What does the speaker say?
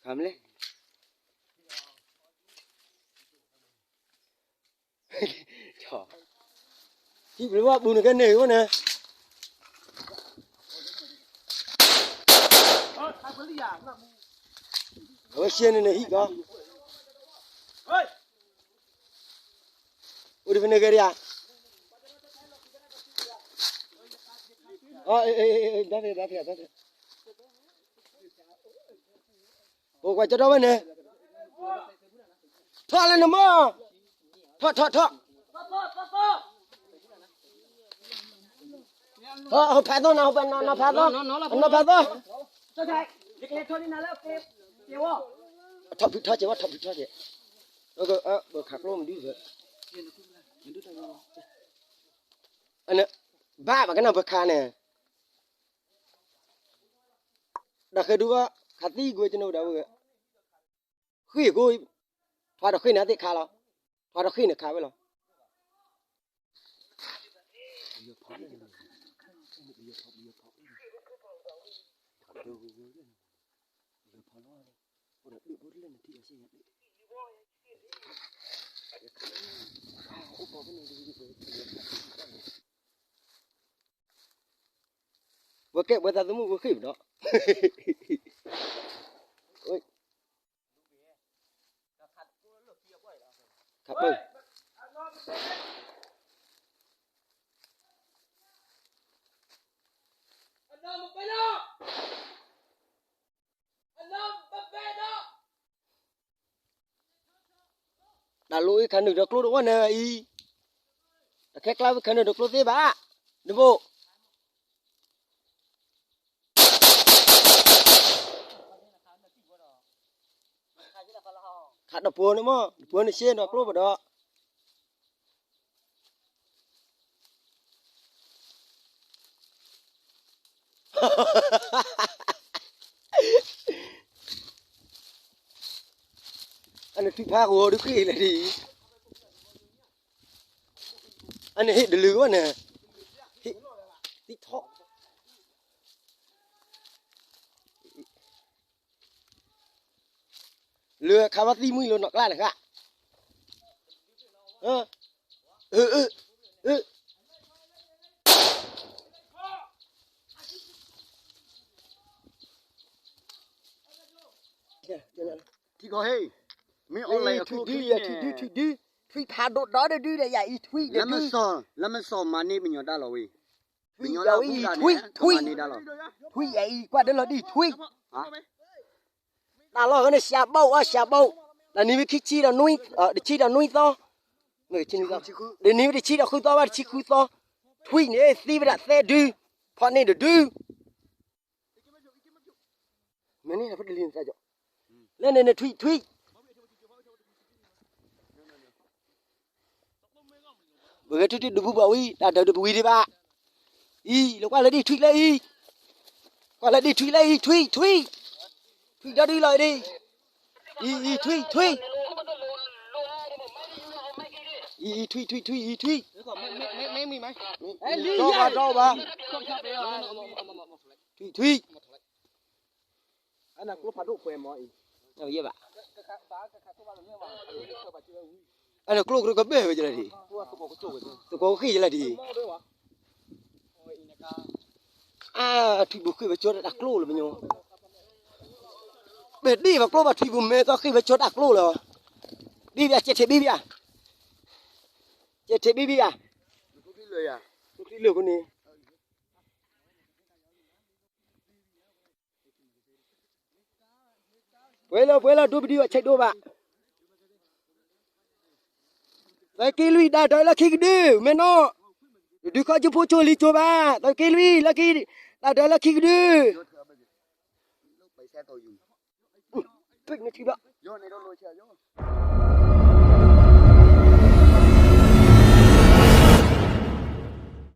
ခးမလဲၣ်, ဟံၣ်ပျံၤဝဲပူၤန့ၣ်ကဲန့ၢ်ဝဲန့ၣ်, အဝဲရှဲန့ၣ်န့ၣ်ဟံၣ်ကီး, အိၣ်ဒံးဖဲန့ၣ်ကဲဒံးဧါ, အိၣ်ကွၢ်ကၠီဒီဝဲန့ၣ်, ထီၣ်လၢနမီၢ်, ထီၣ်ထီၣ်ထီၣ်, ဖးသီနၤ, ဖးသီ, နီၢ်ဖးသီ, ထီၣ်ဖုထီၣ်ကဲးဝဲ ထီၣ်ဖုထီၣ်ကဲး, ခးကျိမဒုး, ဘၣ်ဘၣ်ကနၣ်ပခးန့ၣ် ဒီးဃဲဒုးဘၣ်, ခးသံကွံာ်ကနၣ်ဝဲဒၣ်ဝဲ, ဃ့ၢ်ကိး, ထွါဒီးဃ့ၢ်န့ၣ်သ့ၣ်ခါလီၤ, ထွါဒီးဃ့ၢ်န့ၣ်ခးဝဲလီၤ. ဝဲကဲဝဲသးသမူဝဲဃ့ၢ်ဒီး, ခးပၢၢ်, တၢ်လိၣ်အံၤခးနုာ်ဒီးကျိတဝီန့ၣ်အံၤ, တခဲကျါဝဲခးနုာ်ဒီးကျိသ့ဘၣ်, နဘိ ခးဒီးပှၤန့ၣ်မ့ၢ် ပှၤန့ၣ်ရှဲဒီးကျိပဒီး, အန့ၣ်ထွံၣ်ဖးဂီၤဒုးဃ့ၢ်လၢဒ်အံၤ, အန့ၣ်ဟ့ၣ်တလုာ်ဝဲန့ၣ်, ဟ့ၣ်, သံထီၣ် လၢခးဘၣ်သံမုၢ်လၢနီၢ်ကျါန့ၣ်ဃါ, အၢ, အၢ, အၢ, ထံကီၢ်ဟ့ၣ်, မ့ၢ်အီၣ်လဲၣ်အကျိဒု, ထွံၣ်ဒု, ထွံၣ်ဒု, ထွံၣ်ဖးဒိၣ်ဒီဒုဒီးယၤအံၤထွံၣ်ဒု, လၢမစီၤမၤန့ၢ်ပညီတၢ်လီၤဝဲ, ထွံၣ်ယၤအံၤထွံၣ်, ထွံၣ်, ထွံၣ်ယၤအံၤကွၢ်ဒၢလီၤဒ်ထွံၣ် တၢ်လီၢ်ဝဲန့ၣ် ရှးဘိၣ်အီၣ်ရှးဘိၣ်, တနံၤဝဲခံဆံဒီးနွံ, တဆံဒီးနွံသီ, တနံၤဝဲတဆံဒီးဃုသီဘၣ်တဆံဃုသီ, ထွံၣ်န့ၣ်သံဝဲဒၣ်သၢဒု, ဖီၣ်န့ၢ်တဒု, မ့ၢ်န့ၣ်ဖဲတလံၤန့ၣ်, လၢန့ၣ်န့ၣ်ထွံၣ်ထွံၣ် ပဂဲၤထံၣ်ထံၣ်ဒုးပူၤဘၣ်ဝံၤ တၢ်ဒၢးဒုးပဝံၤဒံးဘၣ်, အံၤ လၢကွၢ်လၢဒ်ထွံၣ်လၢအံၤ, ကွၢ်လၢဒ်ထွံၣ်လၢအံၤ ထွံၣ်ထွံၣ်, ထွံၣ်ဒီဒုလီၤဒ်, အံၤ အံၤ ထွံၣ်ထွံၣ်, အံၤ ထွံၣ်ထွံၣ်ထွံၣ် အံၤ ထွံၣ်, ထွံၣ်ထွံၣ် အနကျိဖးဒိၣ်ပှဲၤမီၤအံၤ, ယဲဘၣ်, အနကျိကရကဘဲၣ်ဝဲယလၢဒ်, သကိးကဃ့ၢ်ယလၢဒ်, အါ ထွံၣ်ဘိဃ့ၢ်ဝဲကၠီတၢ်ကျိလၢပညီ, ပဒ့ၣ်ပကျိဘၣ်ထွံၣ်ဘိမဲသီဃ့ၢ်ဝဲကၠီတၢ်ကျိလီၤ, ဘံဘံ ကဲထဲဘံဘံ, ကဲထဲဘံဘံ, လၢန့ၣ် ပှဲၤလီၤပှဲၤလီၤ ဒိပဒုအဆဲးဒိဘၣ်, သးက့လွံၢ်ဒၣ်တၢၢ်လၢခံကဒု, မဲနီၢ်, တဒုခီကၠိဖိကၠိလံကၠိဘၣ်, သးက့လွံၢ်လၢခံ, ဒၣ်တၢၢ်လၢခံကဒု, ပ့ၢ်နထံဘၣ်